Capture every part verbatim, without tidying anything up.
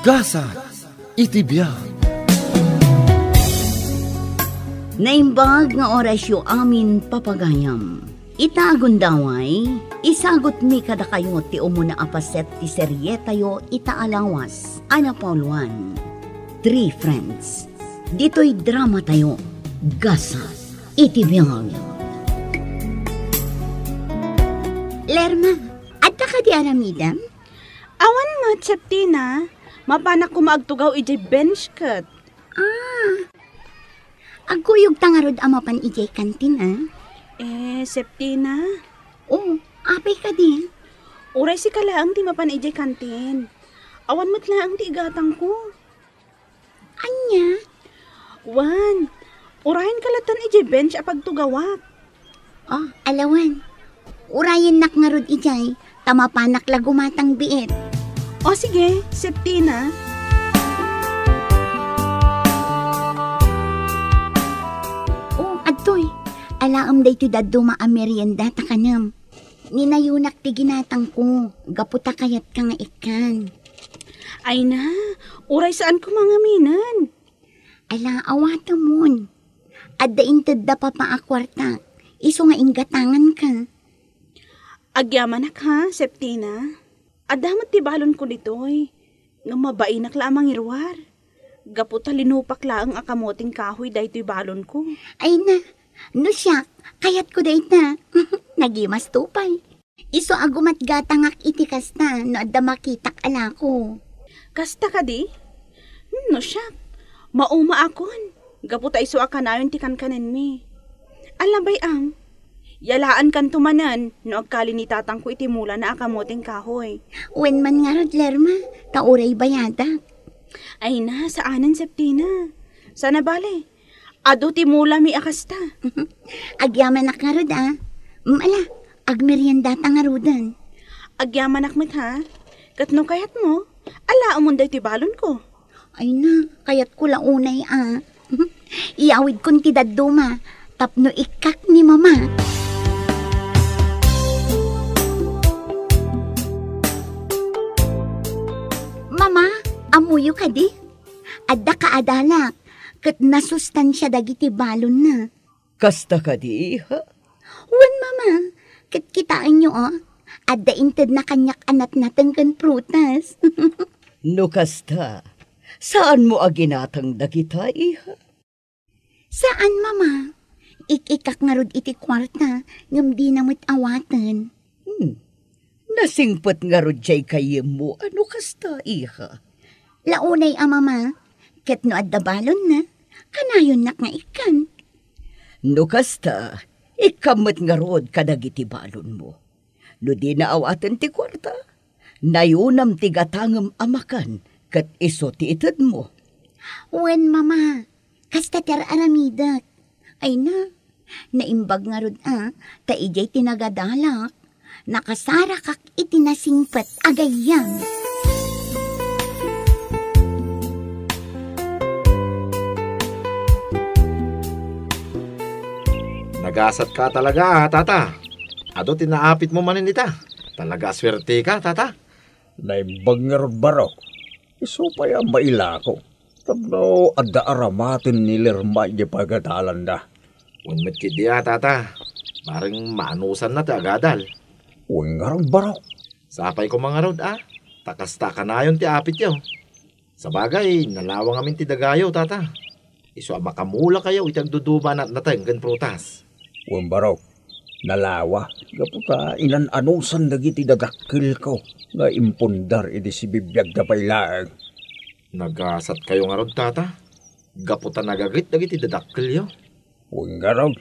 Gasat iti biag. Naimbag nga orasyo amin, papagayam. Ita a gundaway, isagutmi kadakayo ti umuna a paset ti serietayo ita a lawas a napauluan, Three Friends. Ditoy dramatayo, Gasat iti biag. Lerma, adda kadi aramidem? Awan met, Septina. Mapanak koma agtugaw idiay bench ket. Ah, agkuyogta ngarud a mapan idiay kantin, a? Eh, Septina? Oh, apay kadi? Uray sika laeng ti mapan idiay kantin. Awan met laeng ti igatangko. Ania? Wen, urayenka latta idiay bench a pagtugawak. Oh, ala wen. Urayennak ngarud idiay, ta mapanak la gumatang biit. O sige, Septina. Oh, adtoy. Alaem daytoy dadduma a merienda ta kanem. Ninayonak ti ginatangko, gapu ta kayatka nga ikkan. Ay na, uray saan koma ngaminen. Ala, awatemon. Adda intedda papa a kuarta, isu nga inggatanganka. Agyamanak ha, Septina. Adda met ti balonko ditoy. Ngem mabainak la a mangiruar. Gapu ta linupak laeng a kamoteng kahoy daytoy balonko. Ay na, no siak, kayatko dayta. Nagimasto pay. Isu a gumatgatangak iti kasta no adda makitak a lako. Kasta kadi? No siak, maumaakon. Gapu ta isu a kanayon ti kankanenmi. Ala bay-am, yalaankanto manen no agkali ni tatangko iti mulana a kamoteng kahoy. Wen man ngarud, Lerma, ta uray bayadak. Ay na, saanen, Septina. Sana bale, adu ti mulami a kasta. Agyamanak ngarud, a. Mm, ala, agmeriendata ngaruden. Agyamanak met, ha? Ket no kayatmo, alaemon daytoy balonko. Ay na, kayatko la unay, a. Iyawidkon ti dadduma tapno ikkak ni Mama. Mama, ammoyo kadi? Adda kaadalak ket nasustansia dagiti balonna. Kasta kadi, iha? Wen, Mama, ket kitaenyo, a, adda intedna kaniak a natnateng ken prutas. No kasta, saanmo a ginatang dagita, iha? Saan, Mama. Ik-ikkak ngarud iti kuarta, ngem dina met awaten. Hmm. Nasingpet ngarud diay gayyemmo a no kasta, iha. La unay a, Mama, ket no adda balonna, kanayonnak nga ikkan. No kasta, ikkam met ngarud kadagiti balonmo. No dina awaten ti kuarta, nayonam ti gatangem a makan ket isu ti itedmo. Wen, Mama, kasta ti ar-aramidek. Ay na, naimbag ngarud a, ta idiay ti nagadalak, nakasarakak iti nasingpet a gayyem. Nagasatka talaga, a, tata. Adu ti naapitmo manen ita. Talaga a suerteka, tata. Naimbag ngarud, Barok. Isu pay a mailako tapno adda aramaten ni Lerma idiay pagadalanda. Wen met ketdi a, tata. Bareng maanusanna ti agadal. Wen ngarud, Barok. Sapay koma ngarud a, ta kasta kanayon ti apityo. Sabagay, nalawa ngamin ti dagayo, tata. Isu a makamulakayo iti agduduma a natnateng ken prutas. Wen, Barok, nalawa gapu ta inan-anusan dagiti dadakkelko nga impundar idi sibibiagda pay laeng. Nagasatkayo ngarud, tata, gapu ta nagaget dagiti dadakkelyo. Wen ngarud,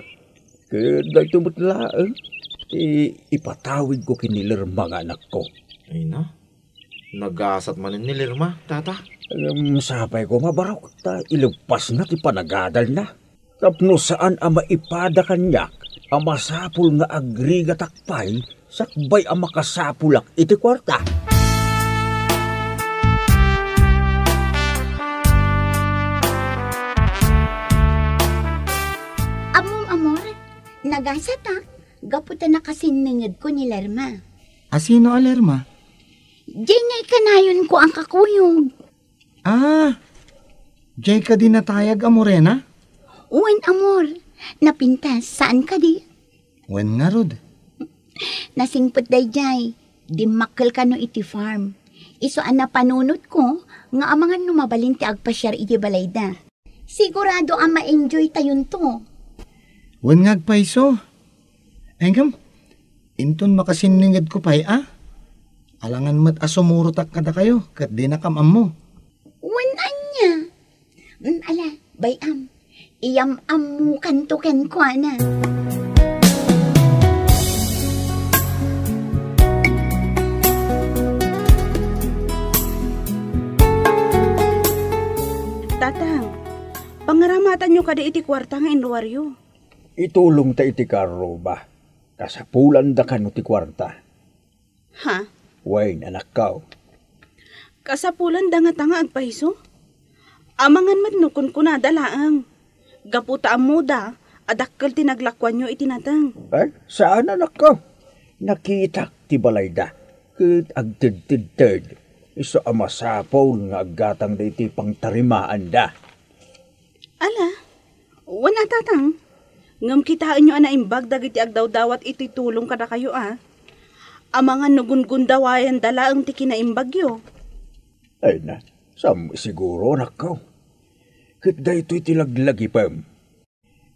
ket daytoy met laeng ti ipatawidko ken ni Lerma nga anakko. Ay na, nagasat manen ni Lerma, tata. Ngem sapay koma, Barok, ta ileppasna ti panagadalna. Tapno saan a maipada kaniak a masapul nga agrigatak pay sakbay a makasapulak iti kuarta. Ammom, amor, nagasatak gapu ta nakasinnengedko ni Lerma. A, sino a Lerma? Diay nga ikanayonko a kakuyog. Ah, jay kadi natayag a Morena? Wen, amor. Napintas, saan kadi? Wen ngarud. Nasingpet dayjay. Dimmakkel kano iti farm. Isu a napanunotko nga amangan no mabalin ti agpasiar iti balayda. Sigurado a ma-enjoy tayonto. Wen nga agpayso. Ay ngem, inton makasinningedko pay a. Alangan met a sumurotak kadakayo ket dinakam ammo. Wen ania? Mm, ala, bay-am. Iyam-ammokanto kenkuana. Tatang, pangaramatanyo kadi iti kuarta nga inruaryo. Itulongta iti karro, ba. Kasapulanda kano ti kuarta. Ha? Wen, anakko. Kasapulanda ngata nga agpayso? Amangan met no kunkunada laeng. Gapu ta ammoda a dakkel ti naglakuanyo iti nateng. Eh, saan, anakko. Nakitak ti balayda ket agtedtedted. Isu a masapul nga aggatangda iti pangtarimaanda. Ala, wen a, Tatang, ngem kitaenyo a naimbag dagiti agdawdawat iti tulong kadakayo a. Amangan no gungundawayanda laeng ti kinaimbagyo. Ay na, sam-, siguro, anakko. Ket daytoy ti laglagipem.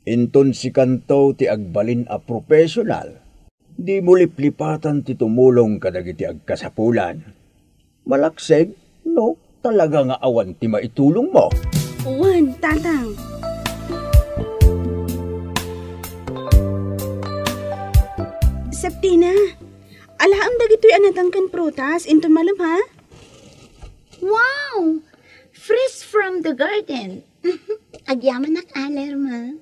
Inton sikanto ti agbalin a professional, dimo liplipatan ti tumulong kadagiti agkasapulan. Malaksid, no, talaga nga awan ti maitulongmo. Wen, Tatang. Septina, alaem dagitoy a nateng ken prutas, inton malem, ha? Wow! Fresh from the garden. Agyamanak a, Lerma.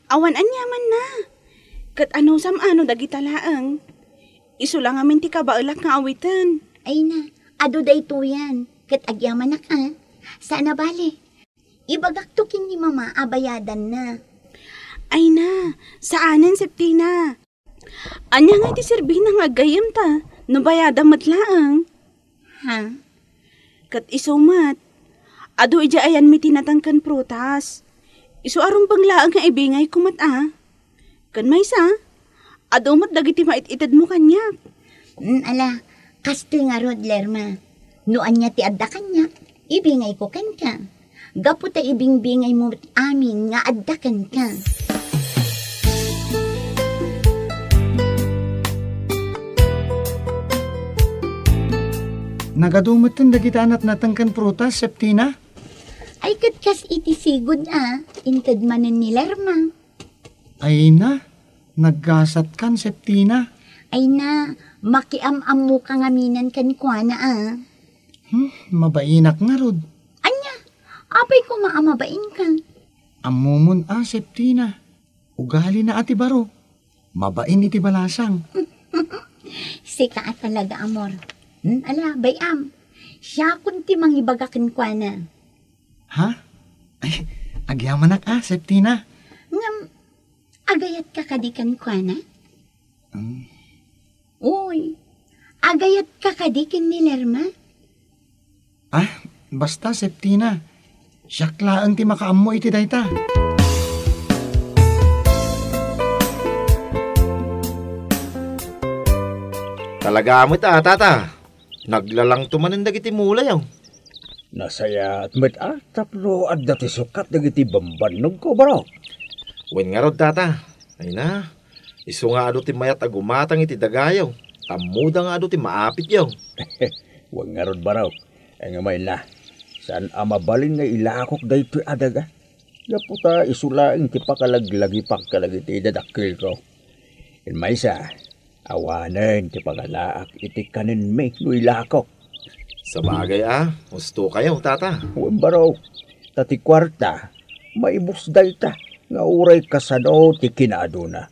Awan aniamanna. Ket anusam a no dagita laeng? Isu la ngamin ti kabaelak nga awiten. Ay na, adu daytoyen. Ket agyamanak a. Saan a bale. Ibagakto ken ni Mama a bayadanna. Ay na, saanen, Septina. Ania ngay ti serbina nga aggayyemta no bayadam met laeng? Ha? Ket isu met, adu idiay ayanmi ti nateng ken prutas. Isu a rumbeng laeng nga ibingayko met a. Ken maysa, adu met dagiti mait-itedmo kaniak. Mm, ala, kastoy ngarud, Lerma. No ania ti adda kaniak, ibingayko kenka. Gapu ta ibingbingaymo met amin nga adda kenka. Nagadu metten dagiti natnateng ken prutas, Septina? Ay, ket kas iti sigud a, inted manen ni Lerma. Ay na, naggasatkan, Septina. Ay na, makiam-ammoka ngaminen kenkuana a. Hmm, mabainak ngarud. Ania, apay koma a mabainka? Ammomon a, Septina. Ugalina a ti baro. Mabain iti balasang. Sika a talaga, amor. Hmm? Ala, bay-am. Siakon ti mangibaga kenkuana. Ha? Ay, agyamanak a, Septina. Ngem, agayatka kadi kenkuana? Hmm. Uy, agayatka kadi ken ni Lerma? Ah, basta, Septina. Siak laeng ti makaammo iti dayta. Talaga met a, tata. Naglalangto manen dagiti mulayo. Nasayaat met a tapno adda ti sukat dagiti bambannogko, baro. Wen ngarud, tata. Ay na, isu nga adu ti mayat a gumatang iti dagayo. Tammuda nga adu ti maapityo. Wen ngarud, baro. Ay nga mayna, saan a mabalin nga ilakok daytoy a daga. Gapu ta isu laeng ti pakalaglagipak kadagiti dadakkelko. Ken maysa, awanen ti pagalaak iti kanenmi no ilakok. Sabagay a, husto kayo, tata. Wen baro, ta ti kuarta, maibus dayta, nga uray kasano ti kinaaduna.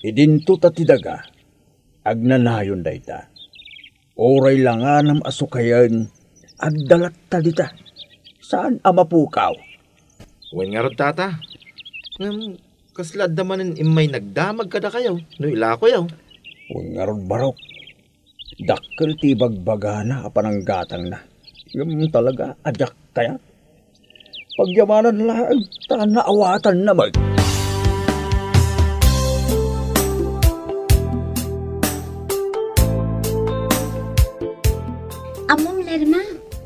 Idinto ta ti daga, agnanayon dayta. Uray langanam a sukayen, agdalatta dita. Saan a mapukaw. Wen ngarud, tata. Ngem, kasla adda manen immay nagdamag kadakayo no ilakoyo? Wen ngarud, barok. Dakkel ti ibagbagana a pananggatangna. Ngem talaga a diak Kayat, pagyamanan laeng ta naawatanna met. Ammom, Lerma,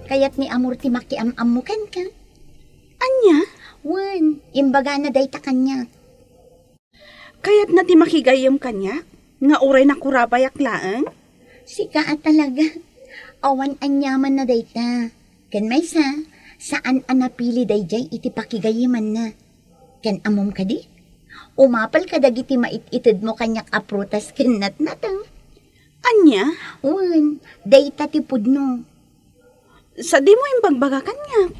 kayat ni Amor ti makiam-ammo kenka. Ania? Wen, imbagana dayta kaniak. Kayatna ti makigayyem kaniak, nga uray nakurapayak laeng? Sika a talaga. Awan aniamanna dayta. Ken maysa, saan a napili daydiay iti pakigayyemanna. Ken ammom kadi? Umapel kadagiti mait-itedmo kaniak a prutas ken natnateng. Ania? Wen, dayta ti pudno. Sadimo imbagbaga kaniak,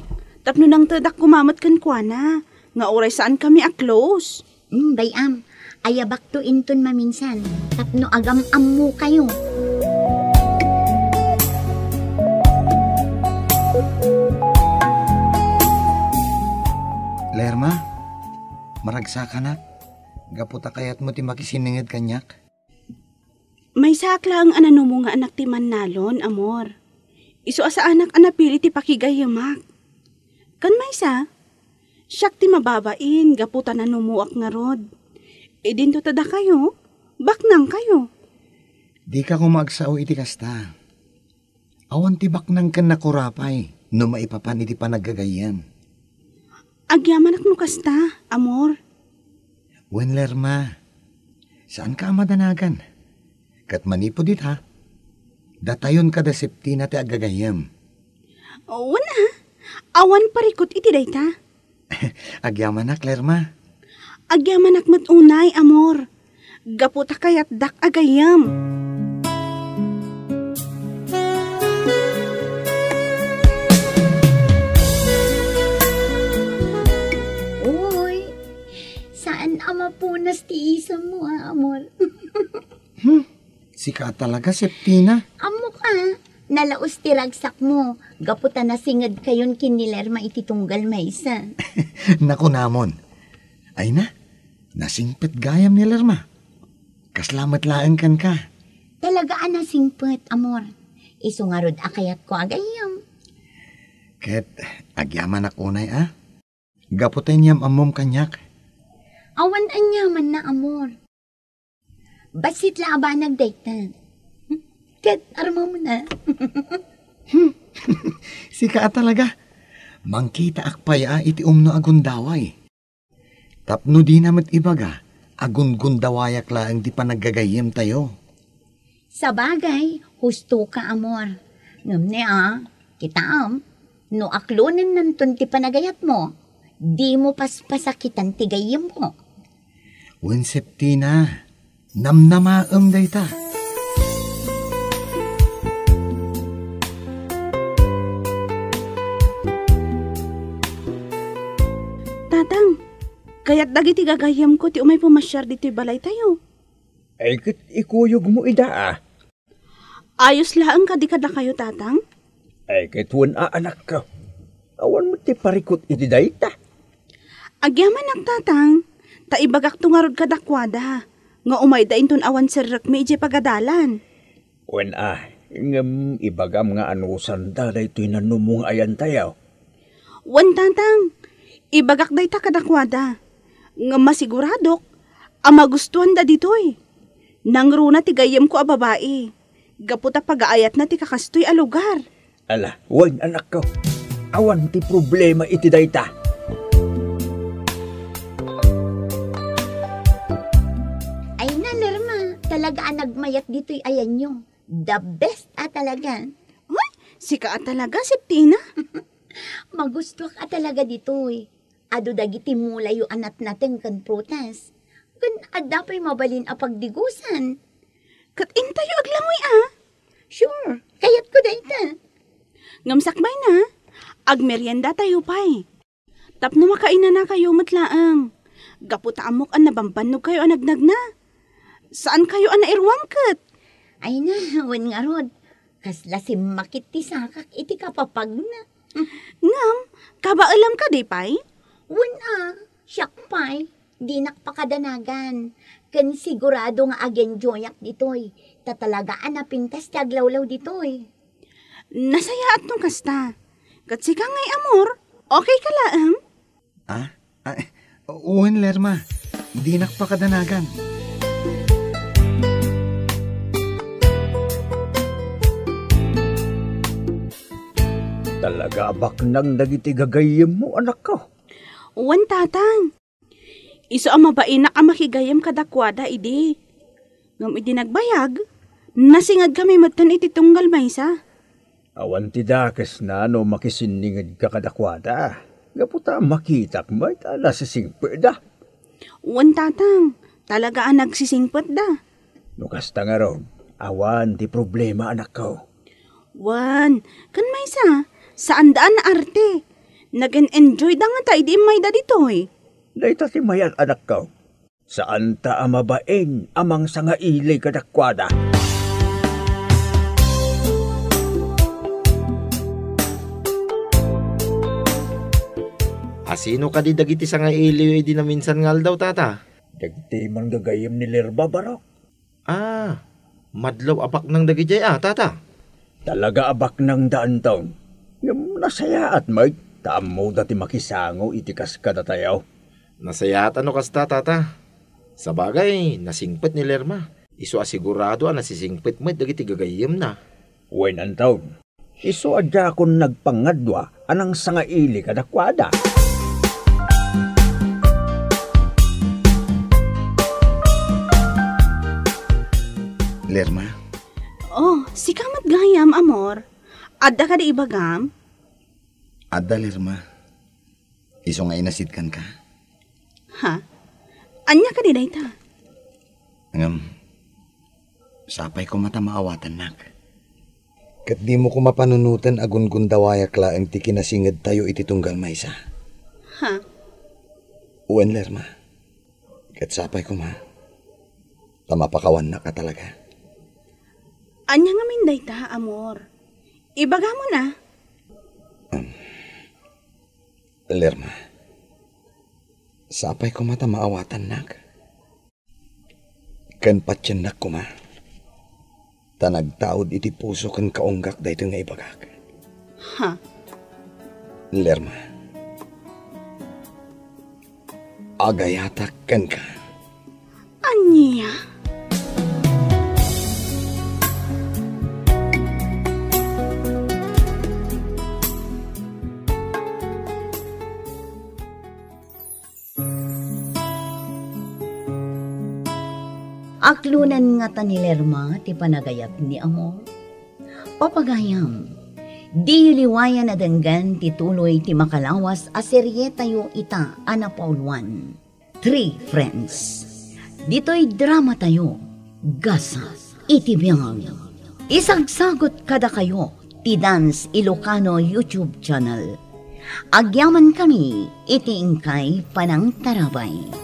tapno nangtedak koma met kenkuana, nga uray saankami a close. Hmm, bay-am, ayabakto inton maminsan, tapno agam-ammokayo. Lerma, maragsakanak, gapu ta kayatmo ti makisinenged kaniak. Maysaak laeng a nanumo nga anak ti mannalon, Amor. Isu a saanak a napili ti pakigayyemak. Ken maysa, siak ti mababain gapu ta nanumoak ngarud. Idinto ta dakayo, baknangkayo. Dika koma agsao iti kasta. Awan ti baknang ken nakurapay no maipapan iti panaggagayyem. Agyamanak no kasta, Amor. Wen, Lerma, saanka a madanagan. Ket manipud ita, datayon kada Septina ti aggagayyem. Wen a, awan parikut iti dayta. Agyamanak, Lerma. Agyamanak met unay, Amor. Gapu ta kayatdak a gayyem. Uy, saan a mapunas ti isemmo, a, Amor? Hmm, sika talaga, Septina. Ammok a, nalaus ti ragsakmo, gapu ta nasingedkayon ken ni Lerma iti tunggal maysa. Nakunamon. Ay na, nasingpet gayam ni Lerma. Kasla met laeng kenka. Talaga a nasingpet, Amor. Isu ngarud a kayatko a gayyem. Ket agyamanak unay a. Gapu ta inyam-ammom kaniak. Awan aniamanna, Amor. Bassit la a banag dayta. Ket armamon a. Sika a talaga. Mangkitaak pay a iti umno a gundaway. Tapno dina met ibaga, agungundawayak laeng ti panaggagayyemtayo. Sabagay, husto ka, Amor. Ngem ne a, kitaem, no aklonennanton ti panagayatmo, dimo paspasakitan ti gayyemmo. Wen Septina, namnamaem dayta. Tatang, kayat dagiti gagayyemko ti umay pumasiar ditoy balaytayo. Ay, ket ikuyogmo ida a. Ayos laeng kadi kadakayo, Tatang? Ay, ket wen a, anakko. Awan met ti parikut iti dayta. Agyamanak, Tatang, ta ibagakto ngarud kadakuada, nga umayda inton awan serrekmi idiay pagadalan. Wen a, ngem ibagam nga anusanda daytoy nanumo nga ayantayo. Wen, Tatang, ibagak dayta kadakuada, ngem masiguradok a magustuanda ditoy. Nangruna ti gayyemko a babai, gapu ta pagaayatna ti kakastoy a lugar. Ala, wen, anakko, awan ti problema iti dayta. Ay na, Lerma, talaga a nagmayat ditoy ayanyo. The best a talaga. Uy, sika a talaga, Septina. Magustuak a talaga ditoy. Adu dagiti mulayo a natnateng ken prutas. Ken adda pay mabalin a pagdigusan. Ket intayo aglangoy a. Sure, kayatko dayta. Ngem sakbayna, agmeriendatayo pay. Tapno makainanakayo met laeng. Gapu ta ammok a nabambannogkayo a nagnagna. Saankayo a nairuam ket. Ay na, wen ngarud. Kasla simmakit ti sakak iti kapapagna. Ngem, kabaelam kadi pay? Wen a, siak pay. Dinak pakadanagan. Ken sigurado nga agenjoyak ditoy. Ta talaga a napintas ti aglawlaw ditoy. Nasayaat no kasta. Ket sika ngay, amor? Okay ka laeng? Ah? Ay, wen, Lerma. Dinak pakadanagan. Talaga a baknang dagiti gagayyemmo, anakko. Wen, tatang. Isu a mabainak a makigayyem kadakuada idi. Ngem idi nagbayag, nasingedkami metten iti tunggal maysa. Awan ti dakesna no makisinningedka kadakuada. Gapu ta makitak met a nasisingpetda. Wen, tatang, talaga a nagsisingpetda. No kasta ngarud, awan ti problema, anakko. Wen, ken maysa, saanda a naarte. Nag-en-enjoyda ngata idi immayda ditoy. Dayta ti mayat, anakko. Saanta a mabain a mangsangaili kadakuada. Asino kadi dagiti sangailiyo idi naminsan nga aldaw, tata? Dagiti manggagayyem ni Lerma, Barok. Ah, madlaw a baknang dagidiay a, tata? Talaga a baknangda, Anton. Ngem nasayaat met ta ammoda ti makisango iti kas kadatayo. Nasayaat a no kasta, tata. Sabagay, nasingpet ni Lerma. Isu a sigurado a nasisingpet met dagiti gagayyemna. Wen, Anton. Isu a diakon nagpangadua a nangsangaili kadakuada. Lerma? Oh, sika met gayam, amor. Adda kadi ibagam? Adda, Lerma. Isu nga inasidkanka. Ha? Ania kadi dayta? Ngem, sapay koma ta maawatannak. Ket dimo koma panunoten a gungundawayak laeng ti kinasingedtayo iti tunggal maysa. Ha? Wen, Lerma. Ket sapay koma ta mapakawannak a talaga. Ania ngamin dayta, amor? Ibagamon a. Lerma, sapay koma ta maawatannak. Ken patiennak koma, ta nagtaud iti puso ken kaunggak daytoy nga ibagak. Ha? Lerma, agayatak kenka. Ania? Aklonan ngata ni Lerma ti panagayat ni Amor? Papagayam, diyo liwayan a denggen ti tuloy ti makalawas a serietayo ita a napauluan, Three Friends. Ditoy dramatayo, Gasat iti Biag. Isagsagut kadakayo ti Dance Ilocano YouTube channel. Agyamankami iti inkay panangtarabay.